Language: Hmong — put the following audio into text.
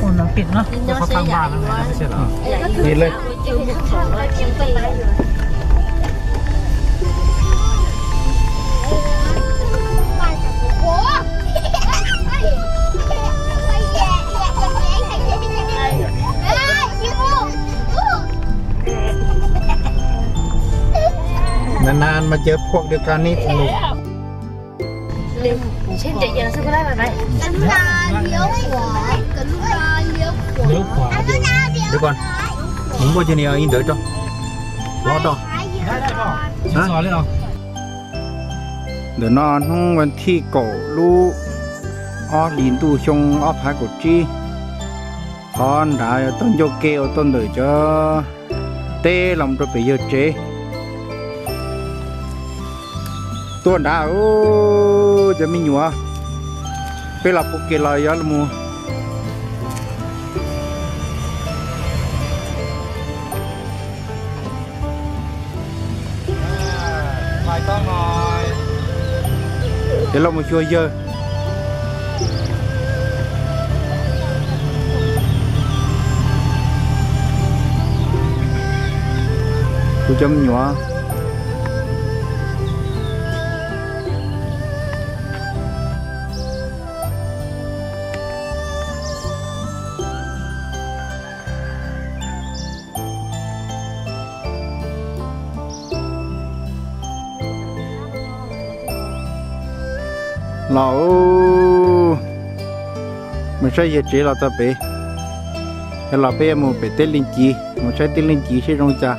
Ui, no pim no, có khăn bàn này, nó sẽ là. Đi lên. Naan naan mas cia phuam dua kag nib. Đứa con, muốn mua cho nè, in tớ cho. Lo cho. Ntawm no hnub vas thib kaum lub ob hlis ntuj xyoo ob phav kaum tsib, qhov nrad yog tau ncauj ke uas tuaj ntawm cov teb los rau pem yawg tsev. Tuaj nrad, cov me nyuam, peb los pub kev los yuav los mus. Ces los mus xyuas yawg. Kuv cov me nyuam. Los, mus saib yawg tsev los txog pem. Yog los peb yuav mus pem teb Leej Civ, mus saib teb Leej Civ seb zoo cas.